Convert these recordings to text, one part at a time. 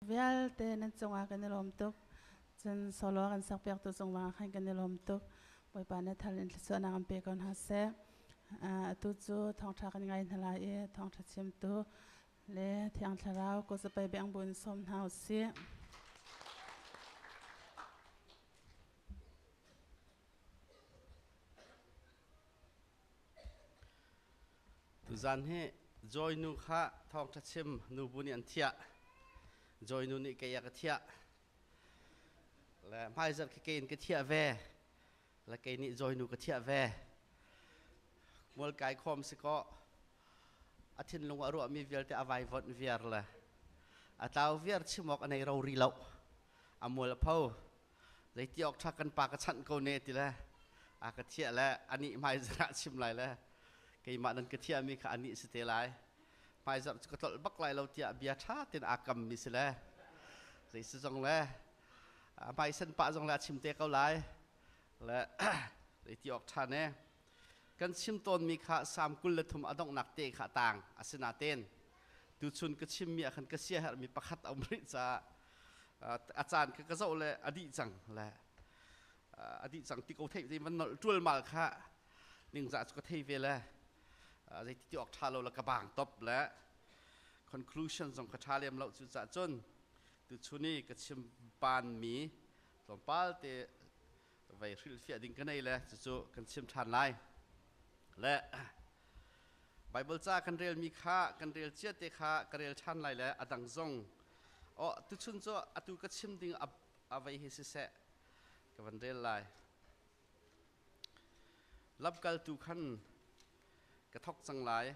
Vialte nan cungah kan i lawm tuk. Cun solo kan sakpiaktu cung zongah khan kan i lawm tuk. Bawipa nih thal in thluachuahnak an pe ko hna seh. Atu cu thawngṭha kan ngai hna lai i thawngṭha chimtu le Thiang Thlarau kawzapai beng bu in sawm hna u sih. Tuzan hi Joy nu kha thawngṭha chim nubu nih an thiah. Joy nu nih kei a ka thiah. Le hmaizarh khi kei in ka thiah ve. Le kei nih Joy nu ka thiah ve. Mual kai khawm si kaw a thinlung a ruahmi vialte a vaivonh viar le a tlau viar chim awk a nei ro ri lo. A mual a pho. Zeiti awk ṭha kan pa ka chanh ko ne ti le a ka thiah le anih hmaizarh ah chim lai le keimah nan ka thiahmi kha anih si te lai. Hmaizarh cu ka tlolh bak lai lo tiah bia ṭha tein aa kammi si le zei si zong le hmaisen pah zong le a chim te ko lai le zeiti awk ṭha ne. Kan chim tawnmi kha Salm 23 a donghnak te kha a taang. Asinain tuchun ka chimmi ah khan ka siaherhmi pakhat a um rih caah a caan kha ka zoh le a dih cang le a dih cang ti ko theih te van nolh ṭualmal kha ningzah cu ka thei ve le zeiti ti awk ṭha lo le ka bang top le conclusion zong ka ṭha lem lo. Cucaah cun tuchun i ka chim panmi tlawmpal te vei hrilhfiah ding ka nei le cucu kan chim ṭhan lai. Le Bible ca kan relmi kha kan rel cia te kha ka rel ṭhan lai le a dang zong oh tuchun cu atu ka chim ding a vei hi siseh ka van rel lai. Lamkaltu khan ka thok cang lai.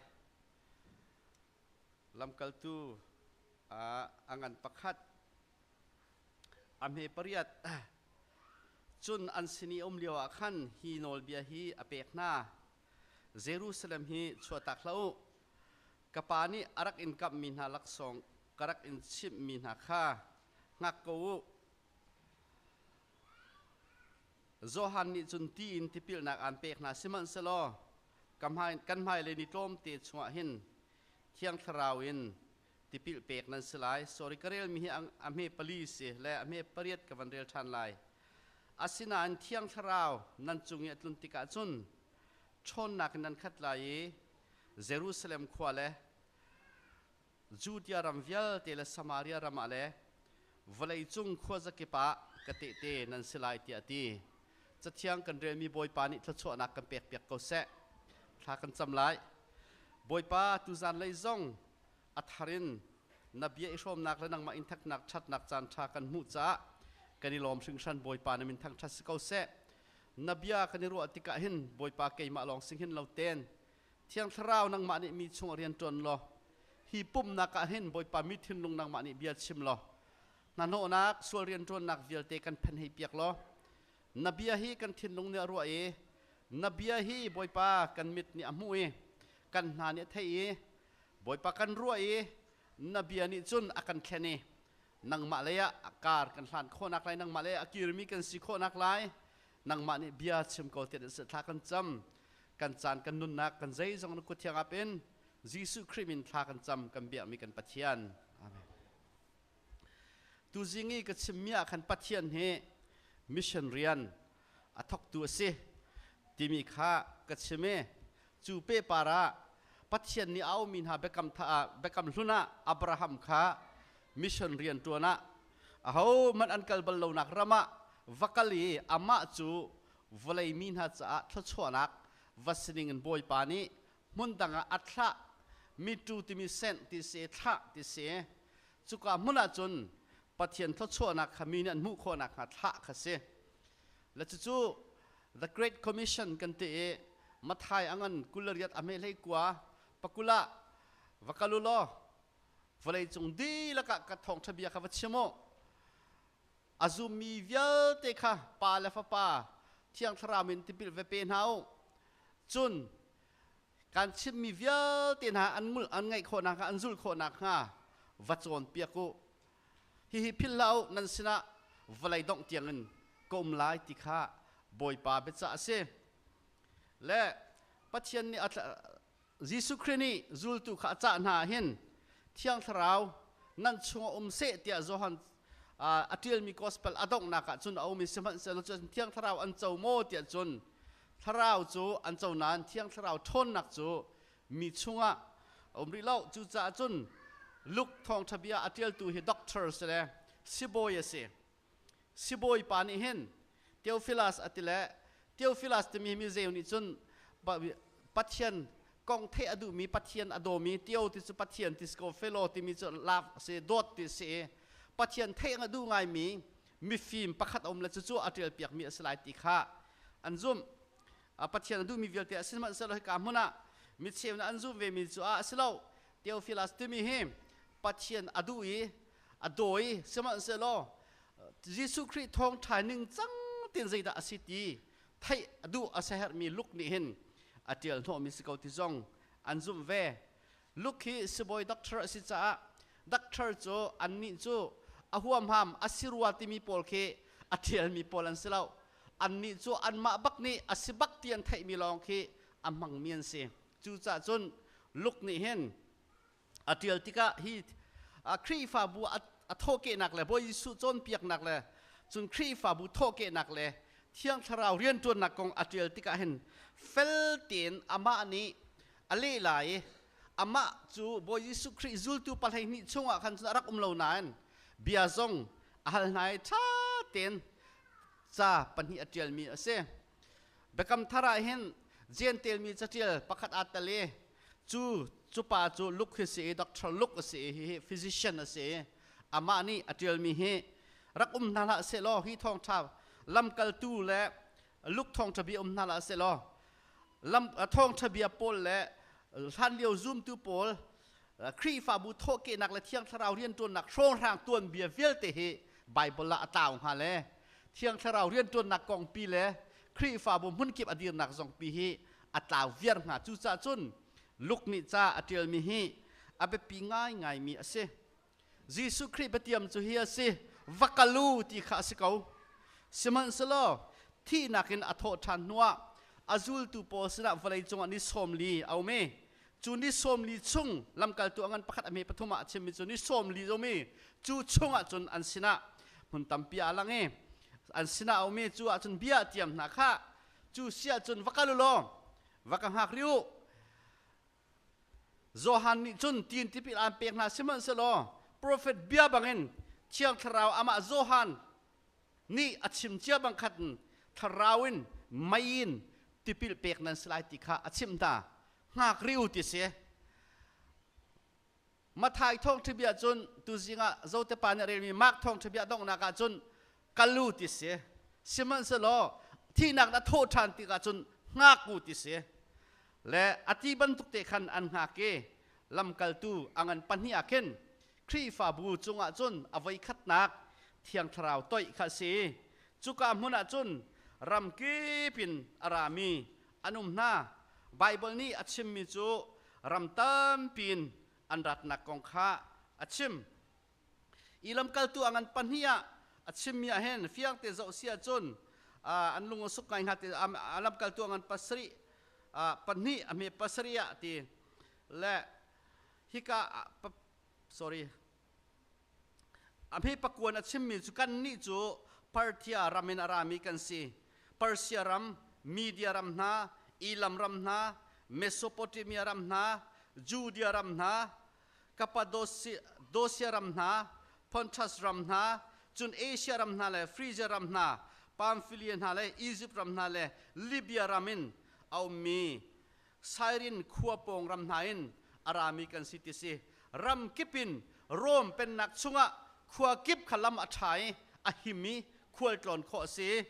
Lamkaltu a ngan pakhat a hme pariat. Cun an sin i um lioah khan hi nawlbia hi a pek hna: Jerusalem hi chuahtak hlah u. Ka Pa nih a rak in kamhmi hna laksawng ka rak in chimhmi hna kha hngak ko u. Johan nih cun ti in tipilnak aan pek hna, sihmanhsehlaw kan hmailei ni tlawmte chungah hin Thiang Thlarau in tipil pek nan si lai. Sorry, ka relmi hi a hme pali si le a hme pariat ka van rel ṭhan lai. Asinain Thiang Thlarau nan cung i a tlun tikah cun ṭhawnnak in nan khat lai i Jerusalem khua le Judea ram vialte le Samaria ram ah le vawleicung khuazakip ah ka tehte nan si lai tiah a ti. Cathiang kan relmi Bawipa nih thluachuahnak kan pekpiak ko seh. Thla kan cam lai. Bawipa, tuzan lei zong a thar in na bia i hrawmnak le nangmah in thaknak ṭhatnak caan ṭha kan hmuh caah kan i lawm hringhran. Bawipa, na min thangṭhat si ko seh. Na bia kan i ruah tikah hin Bawipa, keimah lawng sing hin lo ten Thiang Thlarau nangmah nih mi chung rian ṭuan law hi pumhnak ah hin Bawipa mi thinlung nangmah nih bia chim law hnahnawhnak sual rianṭuannak vialte kan phen hei piak law na bia hi kan thinlung nih a ruah i na bia hi Bawipa kan mit nih a hmuh i kan hna nih a theih i Bawipa kan ruah i na bia nih cun a kan thlen i nangmah lei ah kar kan hlan khawhnak lai, nangmah lei ah a kirmi kan si khawhnak lai nangmah nih bia chim ko tiah thla kan cam. Kan caan, kan nunnak, kan zeizong na kut thiang ap in Jesuh Khrih min thla kan cam, kan biakmi kan Pathian. Amen. Tuzing i ka chimmi ah khan Pathian hi mission rian a thawktu a si timi kha ka chim i cu pehpar ah Pathian nih a aumi hna biakam tha ah biakam hlun ah Abraham kha mission rian ṭuan ah ahohmanh an kal bal lonak ram ah va kal i amah cu vawlei mi hna caah thluachuahnak va sining in Bawipa nih hmun dang ah a thlah mitu timi sent ti si, thlah ti si. Cuka hmun ah cun Pathian thluachuahnak kha mi nih an hmuh khawh nakhnga thlah kha si. Le cucu The Great Commission kan ti i Matthai a ngan 28 a hme 19 pakul ah va kal u law vawleicung dihlak ah ka thawngṭha bia kha va chim u, a zummi vialte kha Pa le Fapa Thiang Thlarau in tipil va pe hna u, cun kan chimmi vialte hna an ngul an ngaih khawh nakhnga, an zulh khawh nakhnga va cawnpiak u. Hihi philh hlah u, nan sinah vawlei dongh tiangin ka um lai ti kha Bawipa biacah a si. Le Pathian nih Jesuh Khrih nih zultu kha a cah hna ah hin Thiang Thlarau Nan chungah um seh tiah Johan a ṭialmi gospel a donghnak ah cun a um i sihmanhsehlaw cun Thiang Thlarau an co maw tiah cun Thlarau cu an co nain Thiang Thlarau ṭhawnnak cu mi chungah a um rih lo. Cucaah cun Luke thawngṭha bia a ṭialtu hi doctor si le sibawi a si. Sibawi pa nih hin Theophilus a ti le Theophilus timi mi zeu nih cun Pathian kong theih a duhmi Pathian a dawmi Theo ti cu Pathian ti si ko Philo timi cu love a si dawt ti a si i Pathian theih a duh ngaimi mifim pakhat a um le cucu a ṭial piakmi a si lai ti kha an zumh. Pathian a duhmi vialte a sihmanhsehlaw hika hmun ah micheu nih an zumh vemi cu a si lo. Theophilus timi hi Pathian a duh i a daw i sihmanhsehlaw Jesuh Khrih thawngṭha ning cang tin zeidah a si ti theih a duh a siaherhmi Luke nih hin a ṭial hnawhmi si ko ti zong an zumh ve. Luke hi sibawi doctor a si caah doctor cu annih cu a huamham a si rua timi pawl khi a ṭialmi pawl an si lo. Annih cu anmah bak nih a si bak ti an theihmi lawng khi a hmangmi an si. Cucaah cun Luke nih hin a ṭial tikah hi Khrihfabu a thawhkehnak le Bawi Jesuh cawnpiaknak le cun Khrihfabu thawhkehnak le Thiang Thlarau rianṭuannak kong a ṭial tikah hin fel tein amah nih a leh lai i amah cu Bawi Jesuh Khrih zultu 12 chungah khan cun a rak um lo nain bia zong a hal hna i ṭha tein ca pahnih a ṭialmi a si. Biakam Thar ah hin Jentail mi caṭial pakhat aa tel i cu cu pa cu Luke hi si i Doctor Luke a si i hihi physician a si i amah nih a ṭialmi hi rak um hna hlah sehlaw hi thawngṭha lamkaltu le Luke thawngṭha bia um hna hlah sehlaw lam thawngṭha bia pawl le hlanlio zumtu pawl Khrihfabu thawhkehnak le Thiang Thlarau rianṭuannak hrawnghrang tuanbia vialte hi Baibal ah a tlau hnga le Thiang Thlarau rianṭuannak kongpi le Khrihfabu hmunkip a dirnak zongpi hi a tlau viar hnga. Cucaah cun Luke nih ca a ṭialmi hi a biapi ngaingaimi a si. Jesuh Khrih biatiam cu hi a si, va kal u ti kha a si ko. Sihmanhsehlaw thihnak in a thawh ṭhan hnuah a zultu pawl sinah vawlei cungah ni 40 a um i cu ni 40 chung lamkaltu a ngan pakhat a hme pathum ah a chimmi cu ni 40 a um i cu chungah cun an sinah hmun tampi ah a lang i an sinah a um i cu ahcun bia a tiam hna kha cu si ahcun va kal u law va ka hngak rih u. Johan nih cun tiin tipil aan pek hna sihmanhsehlaw profet bia bangin Thiang Thlarau amah Johan nih a chim cia bang khan thlarau in mei in tipil pek nan si lai ti kha a chimh hna. Hngak rih u ti si. Mathai thawngṭha bia cun tuzing ah Zote pa nih a relmi Mark thawngṭha bia donghnak ah cun kal u ti si. Sihmanhsehlaw thihnak na thawh ṭhan tikah cun hngak u ti si. Le a ti bantuk te khan an hngak i lamkaltu a ngan pahnih ah khin Khrihfabu cungah cun a voikhatnak Thiang Thlarau toih kha a si. Cuka hmun ah cun ram kip in a rami an um hna. Baibal nih a chimmi cu ram tampi in an ratnak kong kha a chim. I lamkaltu a ngan pahnih ah a chimmi ah hin fiang te zoh si ahcun an lung a suk ngai hnga ti a lamkaltu a ngan pasarih pahnih a hme pasarih ah ti le hika sorry a hme pakuan a chimmi cu kannih cu Parthia ram in a rami kan si. Persia ram, Media ram hna, Elam ram hna, Mesopotamia ram hna, Judea ram hna, Cappadocia ram hna, Pontus ram hna, cun Asia ram hna le Phrygia ram hna, Pamphylia hna le Egypt ram hna le Libya ram in a ummi Sairin khua pawng ram hna in a rami kan si ti si. Ram kip in Rom pennak chungah khua kip kha lam a ṭha i a him i khualtlawn khawh a si.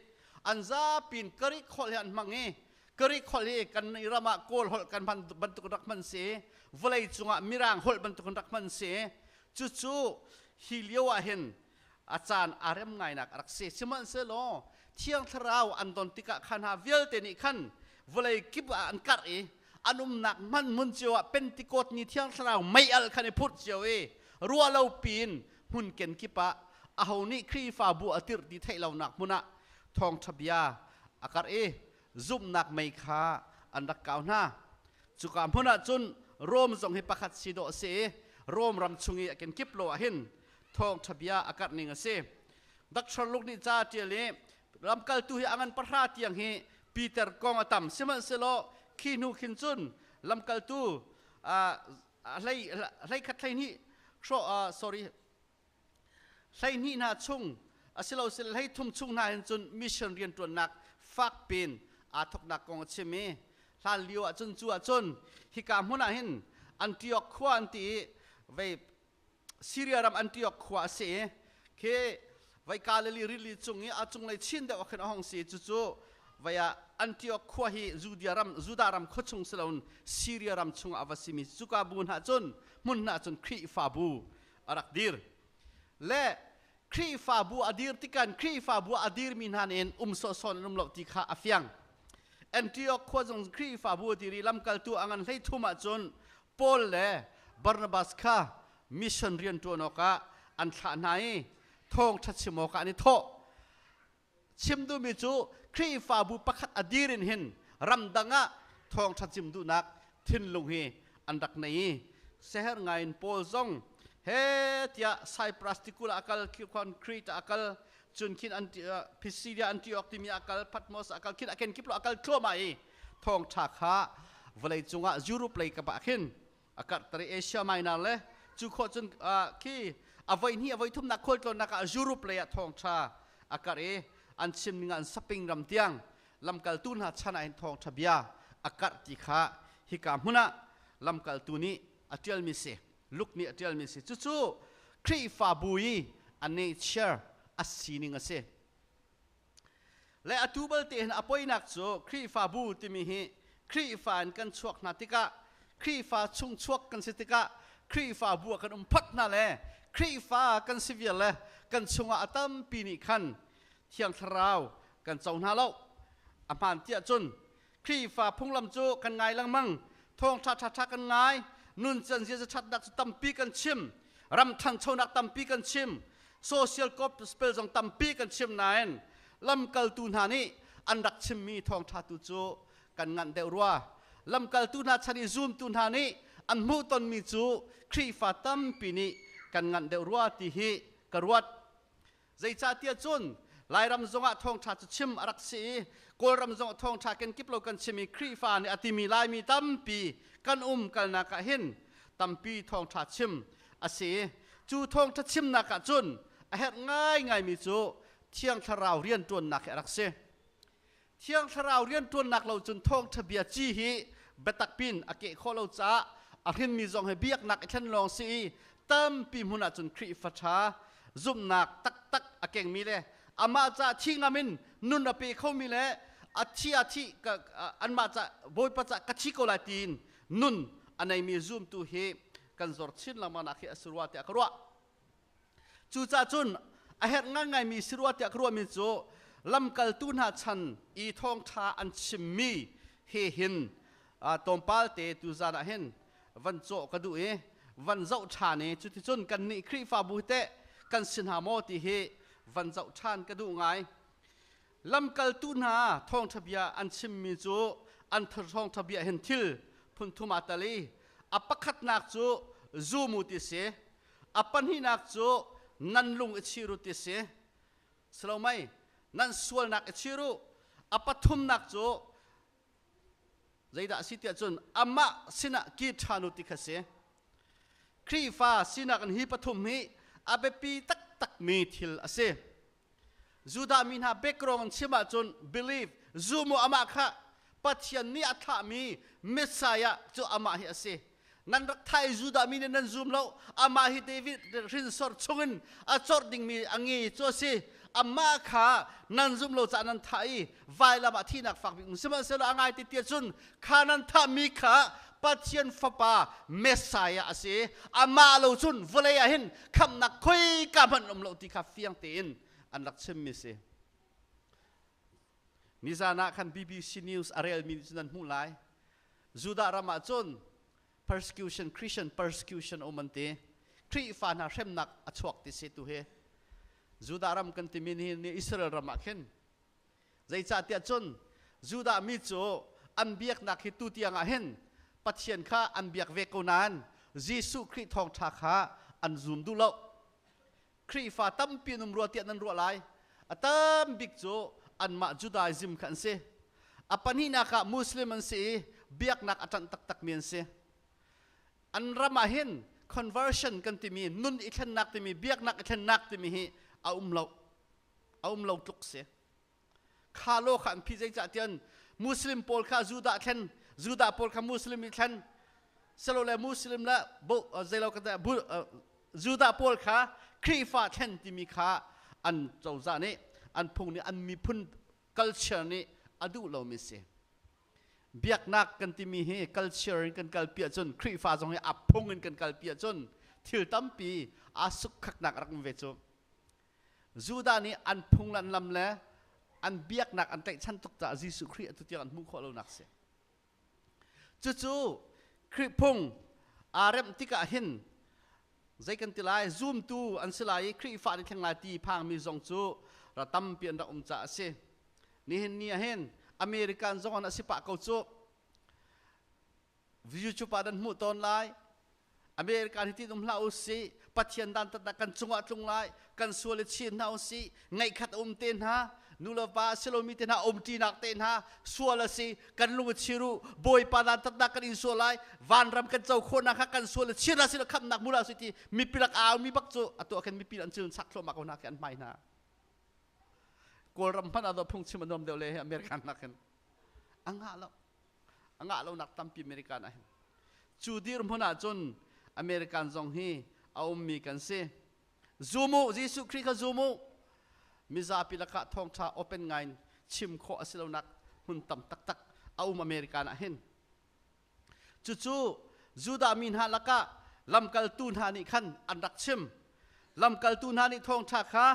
An zapi in Greek holh hi an hmang i Greek holh hi kan ram ah Kawl holh kan hman bantuk rak hman si. Vawlei cungah Mirang holh bantuk in rak hman si. Cucu hi lio ah hin a caan aa rem ngainak a rak si. Sihmanhsehlaw Thiang Thlarau an don tikah kha hna vialte nih khan vawlei kip ah an karh i an umnak hman hmun cio ah Pentecost ni Thiang Thlarau mei alh khan i phurh cio i ruah lo piin hmun kenkip ah aho nih Khrihfabu a tirh ti theih lonak hmun ah thawngṭha bia a karh i zumhnak mei kha an rak kau hna. Cuka hmun ah cun Rom zong hi pakhat si dawh a si i Rom ram chung i a kenkip lo ah hin thawngṭha bia a karh ning a si. Dr. Luke nih ca a ṭial i lamkaltu hi a ngan pahra tiang hi Peter kong a tam. Sihmanhsehlaw khi hnu khin cun lamkaltu hlei hlei khat hlei hnih hrawh sorry 12 hna chung asilo sil 33 chung hna hin cun mission rianṭuannak fak pin aa thoknak kong a chim i hlan lio ah cun cu ah cun hika hmun ah hin Antioch khua an ti i vei Syria ram Antioch khua a si i khi vei Galilee rili cung i a cunglei chin deuh ah khin a hong si. Cucu vei ah Antioch khua hi Judea ram Judah ram khua chung si loin Syria ram chungah a va simi cuka bu hna cun hmun hna cun Khrihfabu a rak dir le Khrihfabu a dir tikan Khrihfabu a dirmi hna nih um sawhsawh an um lo ti kha a fiang. Antioch khua zong Khrihfabu a dir i lamkaltu a ngan 13 ahcun Paul le Barnabas kha mission rian ṭuan awkah an thlah hna i thawngṭha chim awkah an i thawh. Chim duhmi cu Khrihfabu pakhat a dir in hin ramdang ah thawngṭha chim duhnak thinlung hi an rak nei i seher ngai in Paul zong he tiah Cyprus tikulh ah a kal, Kikon Crete ah a kal, cun khin Pisidia Antioch timi ah a kal, Patmos ah a kal, khin a kenkip lo a kal thluahmah i thawngṭha kha vawlei cungah Europe lei kap ah khin a karhter i Asia Minor le cu khawh cun khi a voi hnih a voi thumnak khualtlawnnak ah Europe lei ah thawngṭha a karh i an chim ning ah an saping ram tiang lamkaltu hna chan ah hin thawngṭha bia a karh ti kha hika hmun ah lamkaltu nih a ṭialmi si. Luke nih a ṭialmi si. Cucu Khrihfabu i a nature a sining a si. Le atu balte hin a poinak cu Khrihfabu timi hi Khrihfa in kan chuak hna tikah, Khrihfa chung chuak kan si tikah, Khrihfabu ah kan um phot hna le Khrihfa kan si vial le kan chungah a tampi nih khan Thiang Thlarau kan co hna lo. A hmaan tiah cun Khrihfa phunglam cu kan ngai lengmang, thawngṭha ṭhaṭha kan ngai, nuncan ziaza ṭhatnak cu tampi kan chim, ram ṭhanchonak tampi kan chim, social gospel zong tampi kan chim nain lamkaltu hna nih an rak chimmi thawngṭha tu cu kan nganh deuh rua. Lamkaltu hna chan i zumtu hna nih an hmuhtonmi cu Khrihfa tampi nih kan nganh deuh rua ti hi ka ruat. Zeicahtiah cun Lairam zongah thawngṭha cu chim a rak si i Kawlram zongah thawngṭha kenkip lo kan chim i Khrihfa nih a timi Laimi tampi kan um kalnak ah hin tampi thawngṭha chim a si i cu thawngṭha chimnak ah cun a herh ngaingaimi cu Thiang Thlarau rianṭuannak hi a rak si. Thiang Thlarau rianṭuannak lo cun thawngṭha bia ci hi biatak pin a keh khawh lo caah a hrinmi zong hi biaknak i thlen lawng si i tampi hmun ah cun Khrihfa ṭha zumhnak taktak a kengmi le amah ca thi ngam in nun a pe khomi le a thi a thi anmah ca Bawipa ca ka thi ko lai tiin nun a neimi zumtu hi kan zor chin lengmang nak hi a si rua tiah ka ruah. Cucaah cun a herh ngaingaimi si rua tiah ka ruahmi cu lamkaltu hna chan i thawngṭha an chimmi he hin tlawmpal te tuzan ah hin van cawh ka duh i van zoh ṭhan i cuticun kannih Khrihfabu teh kan si hna maw ti hi van zoh ṭhan ka duh ngai. Lamkaltu hna thawngṭha bia an chimmi cu an thawngṭha bia hin thil phun thum aa tel i a pakhatnak cu zumu ti si. A pahnihnak cu nan lung i chir u ti si. Silomei nan sualnak i chir u. A pathumnak cu zeidah a si tiah cun amah sinah kir ṭhan u ti kha si. Khrihfa sinak in hi pathum hi a biapi taktakmi thil a si. Judah mi hna background in chim ahcun believe, zum u, amah kha Pathian nih a thlahmi Messiah cu amah hi a si. Nan rak thah i Judah mi nih nan zum lo, amah hi David hrinsor chungin a corh dingmi a nge cu a si. Amah kha nan zum lo caah nan thah i vailam ah thihnak fak bik sihmanhsehlaw a ngai ti tiah cun kha nan thahmi kha Pathian fapa Messiah a si. Amah lo cun vawlei ah hin khamhnak khoika hmanh um lo ti kha fiang tein an rak chimmi si. Nizan ah khan BBC News a relmi nih cun an hmuh lai. Judah ram ah cun persecution, Christian persecution um an ti. Khrihfa hna hremnak a chuak ti si tu hi. Judah ram kan timi ni Israel ram ah khin zeicahtiah cun Judah mi cu an biaknak hi tu tiang ah hin Pathian kha an biak ve ko nain. Jesuh Khrih thawngṭha kha an zum duh lo. Khrihfa tampi an um rua tiah nan ruah lai. A tam bik cu anmah Judaism kha an si. A pahnihnak ah Muslim an si i biaknak a ṭanh taktakmi an si. An ram ah hin conversion kan timi nun i thlennak timi biaknak i thlennak timi hi a um lo. A um lo tluk si. Kha lo kha an phi zeicah tian Muslim pawl kha Judah thlen, Judah pawl kha Muslim i thlen, silole Muslim le zeilo ka Judah pawl kha Khrihfa thlen timi kha an cozah nih an phung nih an miphun culture nih a duh lomi si. Biaknak kan timi hi culture in kan kalpi ahcun Khrihfa zong hi a phung in kan kalpi ahcun thil tampi aa sukkhaknak a rak um ve cu. Judah nih an phung le an lam le an biaknak an tlaihchan tuk caah Jesuh Khrih atu tiang an hmuh khawh lonak si. Cucu Khrih phung aa remh tikah hin zei kan ti lai zumtu an si lai i Khrihfa nih thleng lai ti phangmi zong cu ra tampi an rak um caah a si. Nihin ni ah hin American zong an a si pah ko cu. YouTube ah nan hmuh tawn lai. American hi tin um hlah u si. Pathian dan tatnak kan cungah tlung lai. Kan sual i chin hna u si. Ngaihkhat um te hna. Nu le va silomi te hna umṭinak te hna sual a si. Kan lung i chir u. Bawipa dan tatnak kan in sual lai. Vanram kan co khawhnak kha kan sual i chir hna silo khamnak mu la si ti mipi lak au mi bak cu atu ah khin mipi an cil sak thluahmah ko hna khi an hmai hna. Kawlram hmanh ah phungchim a nuam deuh le American nakin a ngah lo. A ngah lonak tampi American ah hin. Cu dirhmun ahcun American zong hi a ummi kan si. Zum u, Jesuh Khrih kha zum u. Mizapi lakah thawngṭha open ngain chim khawh a si lonak hmun tam taktak a um American ah hin. Cucu Judah mi hna lakah lamkaltu hna nih khan an rak chim. Lamkaltu hna nih thawngṭha kha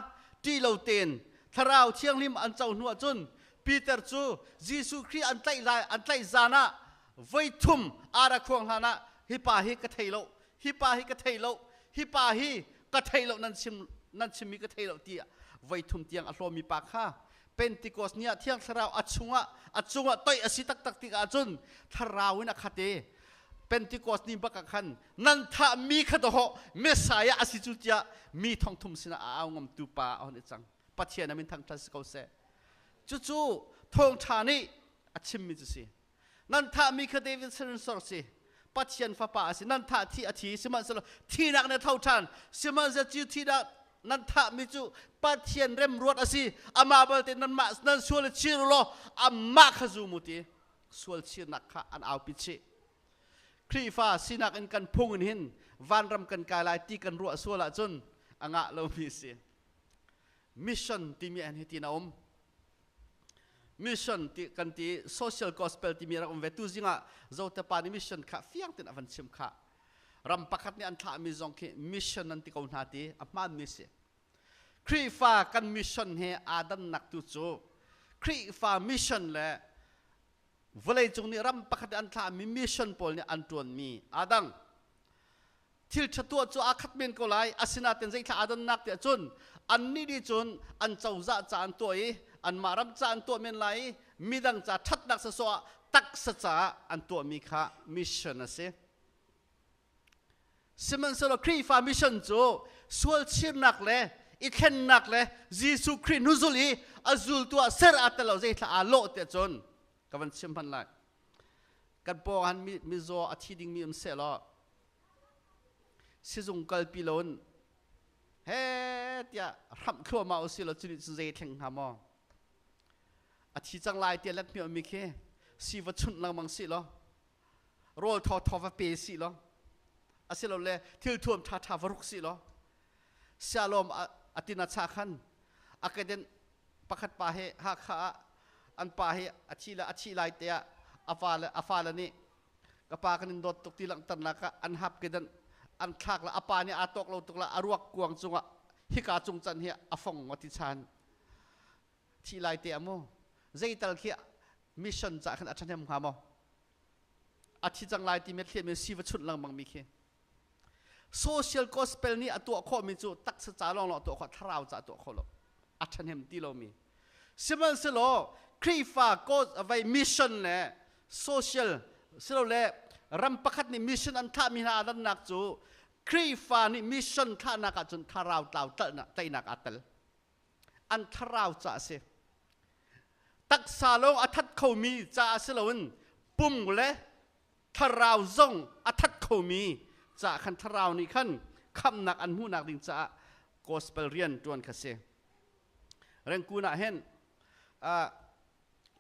ṭih lo tein Thlarau Thianghlim an co hnu ahcun Peter cu Jesuh Khrih an tlaih lai an tlaih zan ah voi thum ara khuang hlan ah hi pa hi ka thei lo hi pa hi ka thei lo hi pa hi ka thei lo nan chim nan chimmi ka thei lo ti voi thum tiang a hlawmi pa kha Pentecost ni ah Thiang Thlarau a chungah a cungah toih a si taktak tikah cun Thlarau in a khat i Pentecost ni bak ah khan nan thah mi kha dawh Messiah a si cu tiah mi thongthum sinah a au ngamtu pa a hon i cang. Pathian a min thangṭhat si ko seh. Cucu thawngṭha nih a chimmi cu si. Nan thahmi kha David hrinsor si. Pathian fapa a si. Nan thah thi a thi sihmanhsehlaw thinak nih a tho ṭhan. Sihmanhsehlaw cu thinak nan thahmi cu Pathian remruat a si. Amah balte nanmah nan sual i chir u law amah kha zum u ti sual chirnak kha an aupi chih. Khrihfa sinak in kan phung in hin vanram kan kai lai ti kan ruah sual ahcun a ngah lomi si. Mission timi an hi tin a um. Mission ti kan ti social gospel timi rak um ve tu zingah zotepa nih mission kha fiang tin a van chim kha ram pakhat nih an thlahmi zong khi mission an ti ko hna ti a hmaanmi si Khrihfa kan mission he aa dannak tu cu Khrihfa mission le vawleicung nih ram pakhat an thlahmi mission pawl nih an ṭuanmi aa dang thil ṭha tuah cu aa khat men ko lai asinain zeithla aa dannak tiah cun annih nih cun an cozah ca an tuah i anmah ram ca an tuah men lai i midang ca ṭhatnak sawsawh ah taksa caah an tuahmi kha mission a si sihmanhsehlaw Khrihfa mission cu sual chirnak le i thlennak le Jesuh Khrih hnuzul i a zultu ah ser aa tel lo zeithla aa lawh tiah cun ka van chim hman lai kan pawng han mizaw a thi dingmi um seh law sizung kalpi loin he tiah hramh thluahmah u si law cu nih cun zei thleng hnga maw a thi cang lai tiah let mi khi si va chunh lengmang si law rawl thaw thaw va pe si law asilole thil thuam ṭha ṭha va ruk si law sialawm atina cha khan a keden pakhat pa he Hakha ah an pa hi a thi le a thi lai te ah a fa le nih ka pa kan in dawt tuk ti langhternak ah an hap kedan an thlak la a pa nih aa tawk lo tuk la a ruak kuang cungah hika cung can hi a fong a ti chan thi lai te amu zeital khi mission ca khan a ṭhahnem hnga maw a thi cang lai ti mi thliah mi si va chunh lengmang mi khi social gospel nih a tuah khawhmi cu taksa ca lawng lawng tuah khawh thlarau ca tuah khawh lo a ṭhahnem ti lomi sihmanhsehlaw Khrihfa vai mission le social silole Ram pakhat nih mission an thlahmi hna aa dannak cu Khrihfa nih mission thlahnak ahcun thlarau tlau tlaihnak aa tel. An thlarau ca a si. Taksa lawng a that khomi ca si loin pum le thlarau zong a that khomi ca khan thlarau nih khan khamhnak an hmuhnak ding caah gospel rian ṭuan kha si. Rengkun ah hin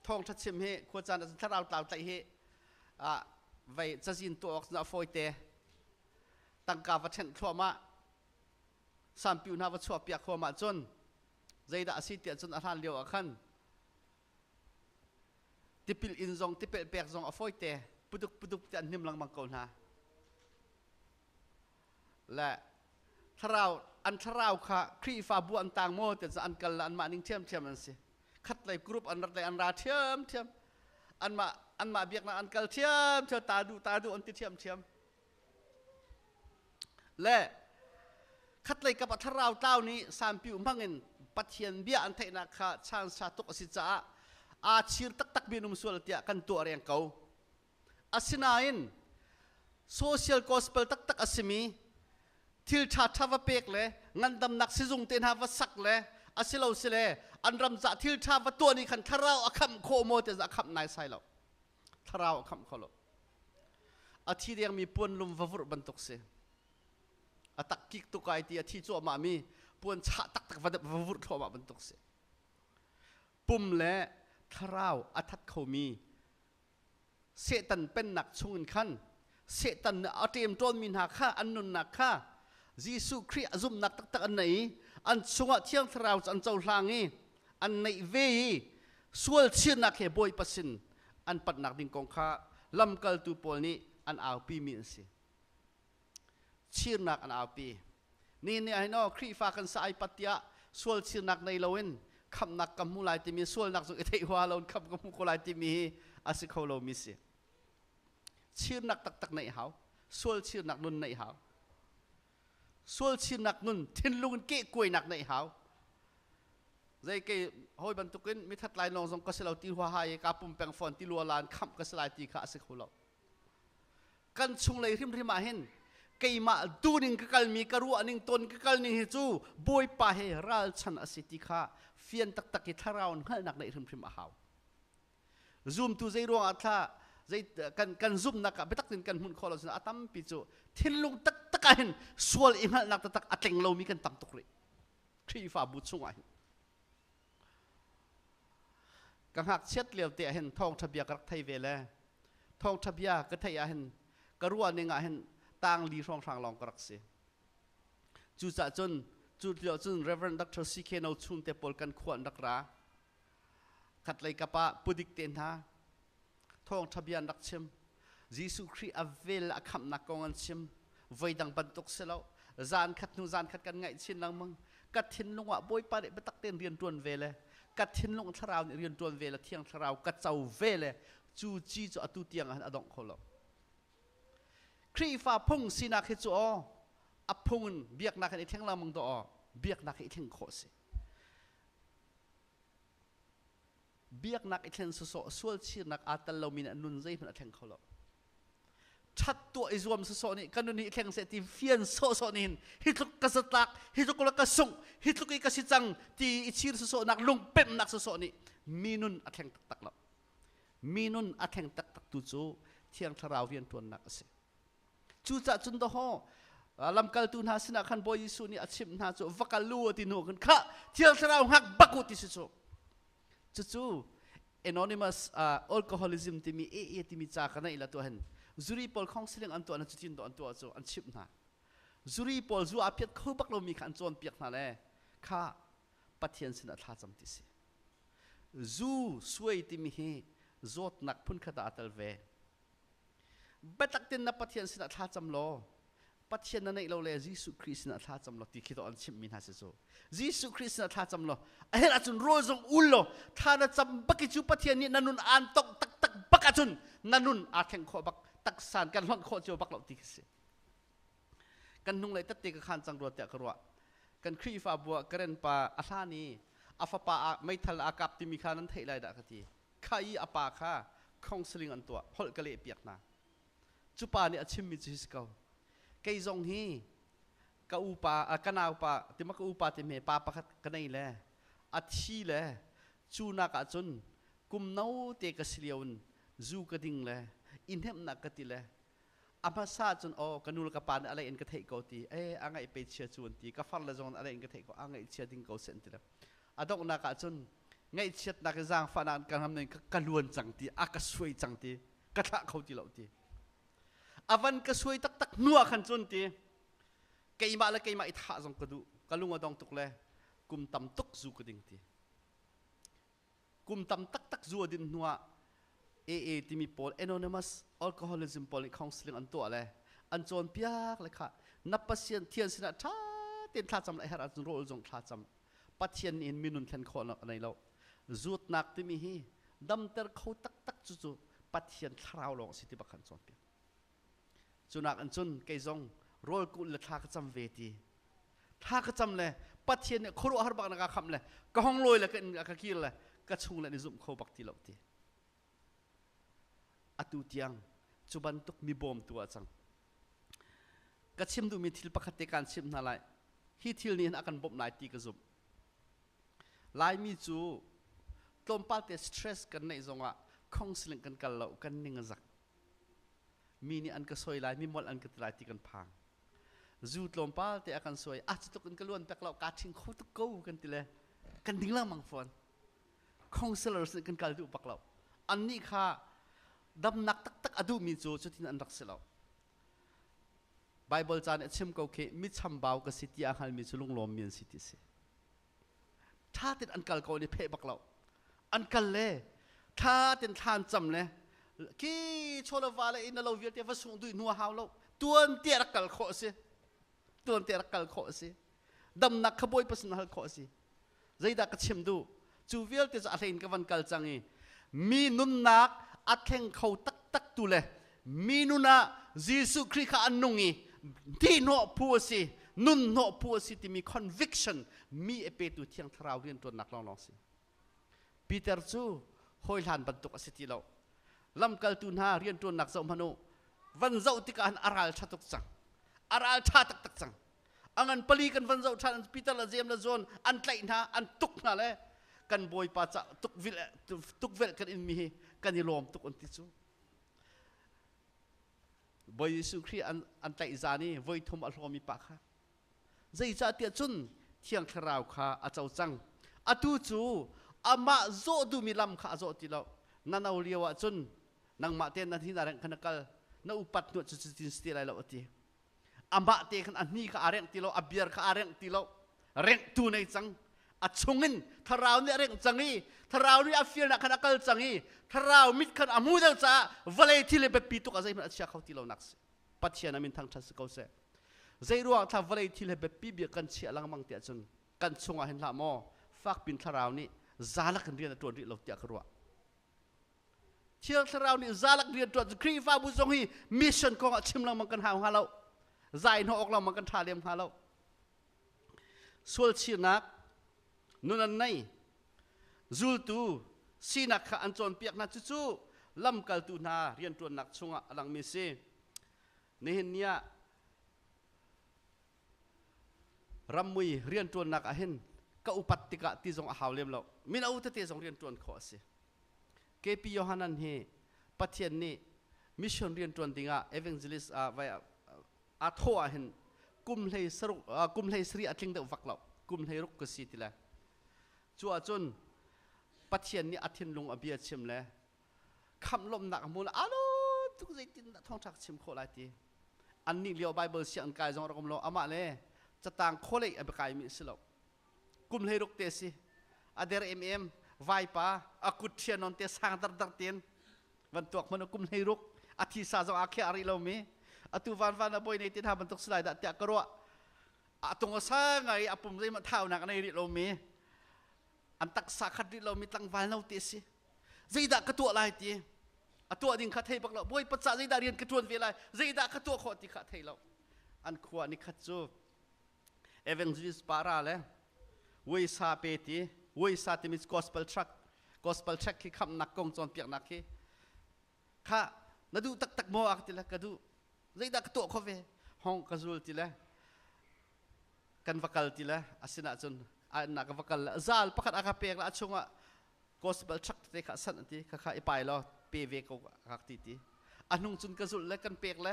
thawngṭha chim hi khuacaan ah thlarau tlau tlaih hi vei cazin tuah awk a fawi te. Tangka va ṭhenh thluahmah, sampiu hna va chuah piak huam ahcun zeidah a si tiah cun a hlan lio ah khan tipil inn zong tipil pek zong a fawi te, puduk puduk ti an hnim lengmang ko hna. Le thlarau an thlarau kha Khrihfabu an tang maw ti an kal le anmah ning ṭhiamṭhiam an si. Khat lei group an rat lei an ra ṭhiamṭhiam, anmah anmah biaknak an kal ṭhiamṭhiam, ta duh ta duh an ti ṭhiamṭhiam. Le khatlei kap ah thlarau tlau nih sampiu hmangin Pathian bia an theihnak kha chan sa tuk a si caah aa chir taktak mi um sual tiah kan tuah reng ko. Asinain social gospel taktak a simi thil ṭha ṭha va pek le ngandamnak sizung te hna va sak le asilo sile an ram ca thil ṭha va tuah nih khan thlarau a khamh khawh maw ti a khamh nai sai lo. Thlarau a khamh kho lo. A thi dengmi puan lum va vurh bantuk si. A tak kik tuk ai ti a thi cuahmah mi puan chah taktak va va vurh thluahmah bantuk si. Pum le thlarau a that khomi Satan pennak chungin khan Satan nih a ṭemṭawnmi hna kha an nunnak kha Jesuh Khrih a zumhnak taktak an nei i an chungah Thiang Thlarau cu an cohlang i an neih ve i sual chirnak he Bawipa sin an panhnak ding kong kha lamkaltu pawl nih an aupimi an si. Chirnak an aupi. Ni nih ah hin aw Khrihfa kan sa ai pat tiah sual chirnak nei loin khamhnak ka hmu lai timi sualnak zong i theih hua loin khamh ka hmu ko lai timi hi a si kho lomi si. Chirnak taktak neih hau. Sual chirnak nun neih hau. Sual chirnak nun thinlung in kehkuainak neih hau. Zei ke hawi bantukin mithat lai lawng zong ka si lo ti hua hai ka pum peng fawn ti lua lan khamh ka si lai ti kha a si kho lo. Kan chunglei hrimhrim ah hin keimah duhning ka kalmi ka ruahning ton ka kalning hi cu Bawipa he ralchan a si ti kha fian taktak i thlarau in hngalhnak neih hrimhrim a hau. Zumtu zei ruangah thla zei kan kan zumhnak ah biatak in kan hmun khawh lo a tampi cu thinlung taktak ah hin sual i hngalhnak taktak a tling lomi kan tam tuk rih. Khrihfabu chungah hin ka ngakchiat lio te ah hin thawngṭha bia ka rak thei ve le thawngṭha bia ka theih ah hin ka ruah ning ah hin tang li hrawnghrang lawng ka rak si. Cucaah cun cu lio cun Reverend Dr. CK No Chum te pawl kan khua an rak ra. Khatlei kap ah pudik te hna thawngṭha bia an rak chim. Jesuh Khrih a vel a khamhnak kong an chim. Voidang bantuk si lo. Zan khat hnu zan khat kan ngaih chin lengmang. Ka thinlung ah Bawipa nih biatak tein rian ṭuan ve le ka thinlung thlarau nih rian ṭuan ve le Thiang Thlarau ka co ve le cu ci cu atu tiang ah hin a dongh kho lo. Khrihfa phung sinak hi cu aw a phung in biaknak in i thleng lengmang daw aw biaknak hi i thleng khawh si. Biaknak i thlen sawsawh sual chirnak aa tel lomi nih nun zeihmanh a thleng kho lo. Ṭhat tuah i zuam sawsawh nih ka nun hi i thleng seh ti fian sawhsawh nih hin hi tluk ka zatlak, hi tluk ka sungh, hi tluk i ka si cang ti i chir sawsawhnak lungpemhnak sawsawh nih mi nun a thleng taktak lo. Mi nun a thleng taktak tu cu Thiang Thlarau rianṭuannak a si. Cucaah cun dawhaw lamkaltu hna sinah khan Bawi Jesuh nih a chimh hna cu va kal u a ti hnu khan khah Thiang Thlarau hngak bak u ti si cu. Cucu anonymous alcoholism timi AA timi ca ka neih la tuah hin zuri pawl counseling an tuah na cutin do an tuah cu an chimh hna. Zuri pawl zu a phiat kho bak lomi kha an cawnpiak hna le kha Pathian sinah thlacam ti si. Zu suai timi hi zawtnak phunkhat ah a tel ve. Biatak ten na Pathian sinah thlacam law Pathian na neih lo le Jesuh Khrih sinah thlacam law ti khi to an chimhmi hna si cu. Jesuh Khrih sinah thlacam law a herh ahcun rawl zong ul law thla na cam bak i cu Pathian nih na nun aan tongh taktak bak ahcun na nun aa thleng khawh bak taksan kan hlonh khawh cio bak lo ti khi si. Kan hnunglei tette ka khan cang rua tiah ka ruah. Kan Khrihfabu ah Karen pa a hlan i a fapa ah meithal aa kap timi kha nan theih lai dah ka ti. Kha i a pa kha counseling an tuah, holh ka leh piak hna. Cu pa nih a chimmi cu hi si ko. Kei zong hi ka upa ka naupa tima ka upa ti hme pa pakhat ka nei le a thi le cu nak ah cun kum no te ka si lio in zu ka ding le i hnemhnak ka ti le a hmasa cun aw ka nu le ka pa nih a lei in ka theih ko ti e a ngaih pe chia cu an ti ka far le zong a lei in ka theih ko a ngaih chia ding ko se an ti le a donghnak ah cun ngaihchiatnak i zaangfahnak an ka ram ning ka luan cang ti a ka suai cang ti ka thlah kho ti lo ti a van ka suai taktak hnu ah khan cun ti keimah le keimah i thah zong ka duh ka lung a dong tuk le kum tam tuk zu ka ding ti kum tam taktak zu a din hnu ah AA timi pawl anonymous alcoholism pawl nih counseling an tuah le an cawnpiak le kha na pasien thian sinah ṭha tein thlacam le herh ahcun rawl zong thlacam Pathian nih hin minun thlen khawhnak a nei lo. Zutnak timi hi damter kho taktak cu cu Pathian thlarau lawng a si ti bak khan cawnpiak. Cunak in cun kei zong rawl kulh le thla ka cam ve ti. Thla ka cam le Pathian nih khuaruahhar bak na ka khamh le ka hong lawi le ka inn ka kir le ka chung le ni zumh kho bak ti lo ti. Atu tiang cu bantuk mi bawmtu ah cang. Ka chim duhmi thil pakhat te kaan chimh hna lai. Hi thil nih hin a kan bawmh lai ti ka zumh. Laimi cu tlawmpal te stress kan neih zongah counseling kan kal lo, kan ning a zak. Mi nih an ka soi lai, mi molh an ka ti lai ti kan phang. Zu tlawmpal te a kan soi, ah cu tuk in ka luan pek lo, kaa ṭhing kho tuk ko kan ti le kan ding lengmang fawn. Counselors nih kan kal duh bak lo. Annih kha damnak taktak a duhmi cu cutin an rak si lo. Bible ca nih a chim ko khi mi chambau ka si ti a hngalmi cu lunglawmmi an si ti si. Ṭha tein an kal ko ni pheh bak lo. An kal le ṭha tein thla an cam le khi chawlava le inn a lo vialte va sungh duh hnu a hau lo. Tuan te rak kal khawh a si. Tuan te rak kal khawh a si. Damnak kha Bawipa sin hal khawh a si. Zeidah ka chim duh? Cu vialte cu a hlein ka van kal cang i mi nunnak a thleng kho taktak tu le mi nun ah Jesuh Khrih kha an nung i hnawh phu a si, nun hnawh phu a si timi conviction mi a petu Thiang Thlarau rianṭuannak lawnglawng si. Peter cu hawihlan bantuk a si ti lo. Lamkaltu hna rianṭuannak zoh hmanh u. Van zoh tikah han a ral ṭha tuk cang. A ral ṭha taktak cang. A ngan pali kan van zoh ṭhan Peter le Jeim le John an tlaih hna an tuk hna le kan bawipa ca tukvelh kan inmi hi kan i lawm tuk an ti cu Bawi Jesuh Khrih an tlaih zan i voi thum a hlawmi pa kha zeicah tiah cun Thiang Thlarau kha a co cang atu cu amah zawh duhmi lam kha a zawh ti lo na no lio ah cun nangmah te na hi na reng kha na kal na upat hnuah cu cutin si ti lai lo a ti amah te khan a hni kha aa rengh ti lo a biar kha aa rengh ti lo rengh nei cang a chungin thlarau nih a rengh cang i thlarau nih a fialnak khan a kal cang i thlarau mit khan a hmu deuh caah vawlei thil le biapi tuk a zeihmanh a chia kho ti lo nak si Pathian a min thangṭhat si ko seh zei ruang thla vawlei thil he biapi bik kan chiah lengmang tiah cun kan chungah hin hlah maw fakpin thlarau nih zalak in rian a ṭuan rih lo tiah ka ruah Thiang Thlarau nih zalak rian ṭuan cu Khrihfabu zong hi mission kong ah chim lengmang kan hau hnga lo. Zai hnawh awk lengmang kan ṭha lem hnga lo. Sualchirnak nun an nei. Zultu sinak kha an cawnpiak hna cucu lamkaltu hna rianṭuannak chungah a langmi si. Nihin ni ah rammui rianṭuannak ah hin ka upat tikah ti zong a hau lem lo. Mino tete zong rianṭuan khawh a si. KP Yohanan hi Pathian nih mission rianṭuan dingah evangelist ah vai a thawh ah hin kum hlei saruk kum hlei sarih a tling deuh vak lo kum hlei ruk ka si ti le cu ahcun Pathian nih a thinlung a bia chim le khamh lawmhnak a hmu le alo tuk zeitin dah thawngṭha ka chim khawh lai ti annih lio Bible sianginn kai zong rak um lo amah le catang kholei a biakai mi a si lo kum hlei ruk te si a der em vaipa a kut ṭhian non te sang dardar ten van tuak hmanh kum hlei ruk a thisa zong a khia rih lomi atu van van a boi nei tin ha bantuk silai dah tiah ka ruah a tung a sa ngai a pum zeimah thaunak a nei rih lomi an taksa khat rih lomi tlangval no te si zeidah ka tuah lai ti a tuah ding kha thei bak lo bawi paca zeidah rian ka ṭuan ve lai zeidah ka tuah khawh ti kha thei lo an khua ni khat cu evangelist para le Weisa pe ti Weisa timi gospel track gospel track khi khamnak kong cawnpiaknak khi kha Na duh taktak maw a ka ti le ka duh. Zeidah ka tuah kho ve? Hong ka zul ti le kan va kal ti le asinah cun na ka va kal le zal pakhat a ka pek le a chungah gospel truck te kha san ti kha kha i pai law pe ve ko ka ti ti a hnung cun ka zulh le kan pek le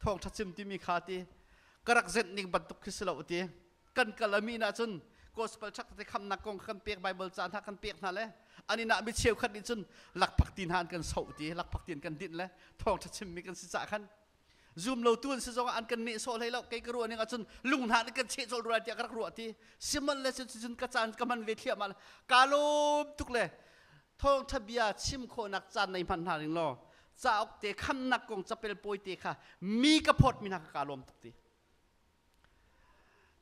thawng tha chim timi kha ti ka rak zenh ning bantuk khi si lo ti kan kal ami na cun gospel truck te khamnak kong kan pek bible ca hna kan pek hna le ani na mi cheu khat nih cun lakphak ti hna an kan soh ti lakphak ti an kan dinh le thawng tha chim mi kan si ca khan zum lo tu an si zong an kan neh sawh hlei lo. Kei ka ruah ning ahcun lung hna nih kan cheh colh rua tiah ka rak ruah ti. Siman le cun ka caan ka hman ve thliahmah. Ka lawm tuk le thawngtha bia chim khawhnak caan nei hman hna ning law cauk te khamnak kong capel pawi te kha mi ka phawt mi hna ka lawm tuk ti.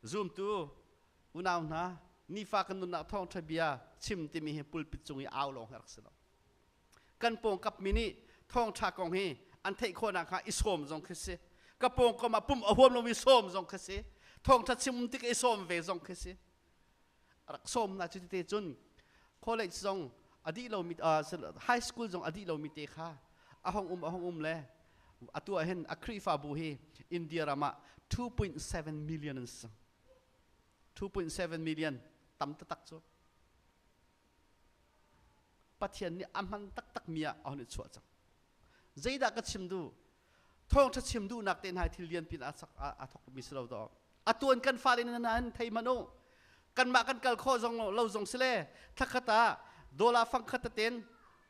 Zumtu unau hna, nifa kan nunnak thawngtha bia chim timi hi pulpit cung i au lawng hi rak si lo. Kan pawngkap mi nih thawngṭha kong hi an theih khawhnak hnga i sawm zong khi si. Ka pawngkam ah pum a huam lomi sawm zong khi si. Thawngṭha chim tik i sawm ve zong khi si. Rak sawm na cu te cun college zong a dih lomi, high school zong a dih lomi te kha a hong um a hong um le atu ah hin a Khrihfabu hi India ram ah 2.7 million an si. 2.7 million tam taktak cu. Pathian nih a hman taktak mi ah a hun i chuah cang. Zeidah ka chim duh? Thawngṭha chim duhnak te hna thil lian pin a a thok mi si lo dawh. Atuan kan fale nan an thei man u. Kanmah kan kal khawh zong lo zong si le thlakhat ah dollar fang khat ten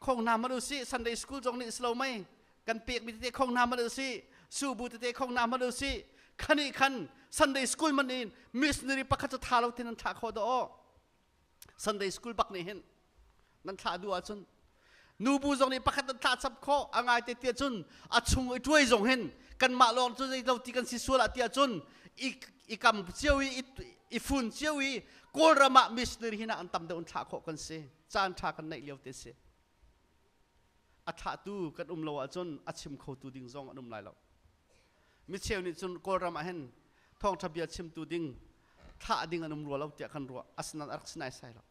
khong hna man u si. Sunday school zong nih si lo mei kan pek mi tete khong hna man u si, subu tete khong hna man u si. Khani khan Sunday school man in missionary pakhat cu tha lo tin an thlah khawh do. Sunday school bak nih hin nan thlah duh ahcun nubu zong nih pakhat nan thlah chap khawh. A ngai te tiah cun a chung i tuai zong hin kanmah lawng cu zei lo ti kan si sual ah tiah cun i kam cio i i fun cio i Kawlram ah missionary hin an tam deuh in thlah khawh kan si. Caan tha kan neih lio te si. A thlahtu kan um lo ahcun a chim khotu ding zong an um lai lo. Micheu nih cun Kawlram ah hin thawngṭha bia chimtu ding thlah ding an um rua lo tiah kan ruah. Asinain a rak si naisai lo.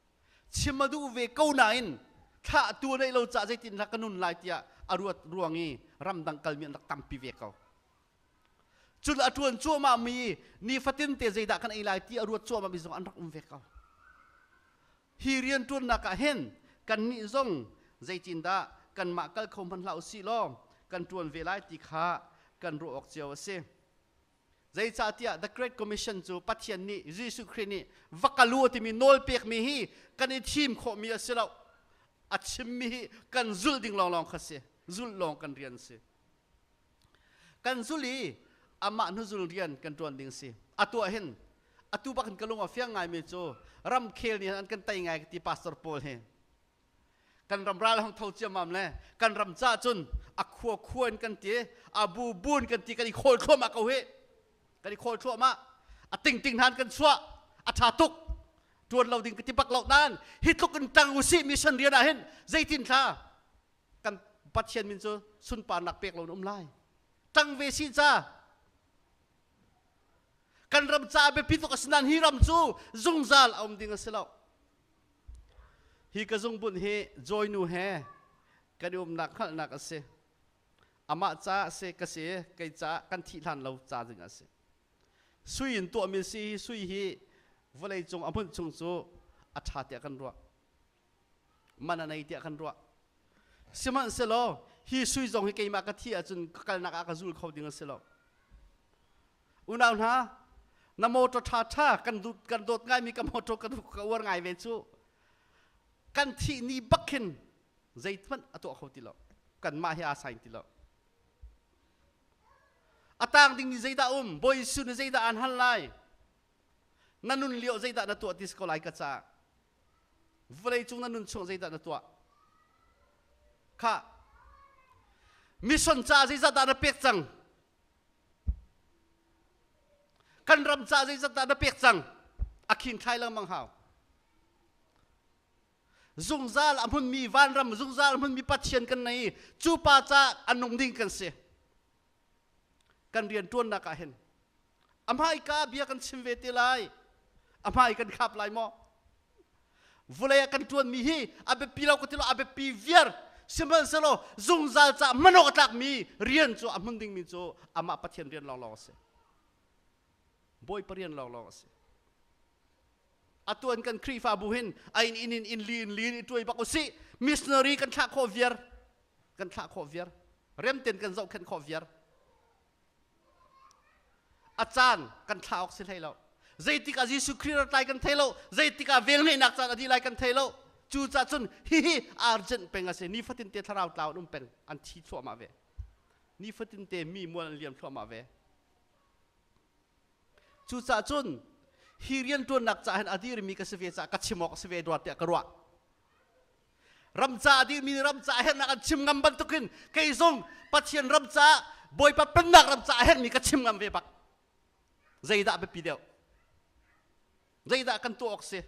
Chim a duh ve ko nain thlah tu neih lo caah zeitin dah ka nun lai tiah a ruat ruang i ramdang kalmi an rak tampi ve ko. Cun a ṭuan cuahmah mi nifatin te zeidah kan ei lai ti a ruat cuahmah mi zong an rak um ve ko. Hi rian ṭuannak ah hin kannih zong zeitindah kanmah kal kho hmanh hlah usih law kan ṭuan ve lai ti kha kan ruah awk cio a si. Zeicahtiah The Great Commission cu Pathian nih, Jesuh Khrih nih va kal u timi nawl pekmi hi kan i thim khawhmi a si lo. A chimmi hi kan zulh ding lawnglawng kha si. Zulh lawng kan rian si. Kan zul i amah hnuzul rian kan ṭuan ding si. Atu ah hin atu bak in ka lung a fiang ngaimi cu ramkhel nih an kan tei ngai ka ti. Pastor pawl hi kan ram ral hong tho ciammam le kan ram ca cun a khua khua in kan ti, a bu bun kan ti, kan i khawl thluahmah ko hi, kan i khawl thluahmah. A ting ting hnan kan chuah, a tha tuk, tuan lo ding ka ti bak lo. Nan hi tluk in tang usih mission rian ah hin zeitin thla kan Pathian min cu sunparnak pek lo um lai? Tang ve si ca kan ram ca biapi tuk. Asinain hi ram cu zungzal a um ding a si lo. Hi ka zungbun hi Joy nu he kan i umnak hngalhnak a si. Amah ca a si, ka si, kei ca kan thih hlan lo ca ding a si. Sui in tuahmi si. Hi sui hi vawlei cung a hmunh chung cu a ṭha tiah kan ruah. Man a nei tiah kan ruah. Sihmanhsehlaw hi sui zong hi keimah ka thih ahcun ka kalnak ah ka zul kho ding a si lo. Unau hna, na motor ṭha ṭha kan dut kan dawt ngaimi ka motor ka uar ngai ve cu kan thih ni bak khin zeithmanh a tuah kho ti lo. Kanmah hi aa sain ti lo. A tang ding ni zeidah um? Bawi Jesuh nih zeidah aan hal lai? Na nun lio zeidah na tuah ti si ko lai ka ca. Vawlei cung na nun chung zeidah na tuah kha? Mission ca zeizat dah na pek cang? Kan ram ca zeizat dah na pek cang? A khin thlai lengmang hau. Zungzal a hmunmi vanram, zungzal a hmunmi Pathian kan nei. Cu pa ca a nung ding kan si. Kan rian ṭuannak ah hin a hmaika bia kan chim ve te lai, a hmai kan khap lai maw? Vulei ah kan ṭuanmi hi a biapi lo ka ti lo, a biapi viar. Sihmanhsehlaw zungzal ca hman awk a tlakmi rian cu a hmun dingmi cu amah Pathian rian lawnglawng a si. Bawipa rian lawnglawng a si. Atuan kan Khrihfabu hin a in in in in li in li in i tuai bak usih. Missionary kan thlah khawh viar. Kan thlah khawh viar. Remten kan zohkhenh khawh viar. A caan kan thlah awk si hlei lo. Zeitik ah Jesuh Khrih rat lai kan thei lo. Zeitik ah velngeihnak caan a dih lai kan thei lo. Cucaah cun hihi urgent peng a si. Nifatin te thlarau tlau an um peng. An thi thluahmah ve. Nifatin te mi mual an liam thluahmah ve. Cucaah cun hi rianṭuannak caah hin a dirmi ka si ve caah ka chim awk a si ve rua tiah ka ruah. Ram ca a dirmi nih ram ca a herhnak an chim ngam bantukin kei zong Pathian ram caah Bawipa pennak ram caah a herhmi ka chim ngam ve bak. Zeidah biapi deuh? Zeidah kan tuah awk si?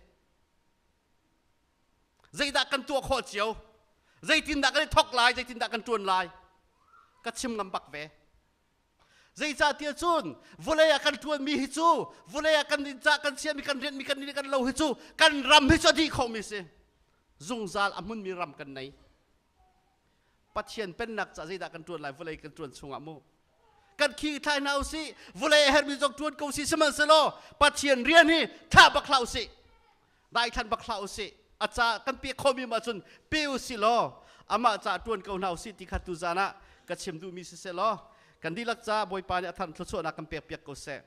Zeidah kan tuah khawh cio? Zeitindah kan i thawk lai? Zeitindah kan ṭuan lai? Ka chim ngam bak ve. Zeicahtiah cun vawlei ah kan ṭuanmi hi cu vawlei ah kan ca kan chiahmi kan rianhmi kan kan lo hi cu kan ram hi cu a dih khomi si. Zungzal a hmunmi ram kan nei. Pathian pennak ca zeidah kan ṭuan lai vawlei kan ṭuan chungah mu. Kan khi thlai hna usih vawlei a herhmi zong ṭuan ko si sihmanhsehlaw Pathian rian hi thlah bak hlah usih. Daithlan bak hlah usih. A ca kan pek khomi ma cun pe usih law amah ca ṭuan ko hna usih ti kha tuzan ah ka chim duhmi siseh law kan dihlak ca Bawipa nih a thar thluachuahnak kan pek piak ko seh.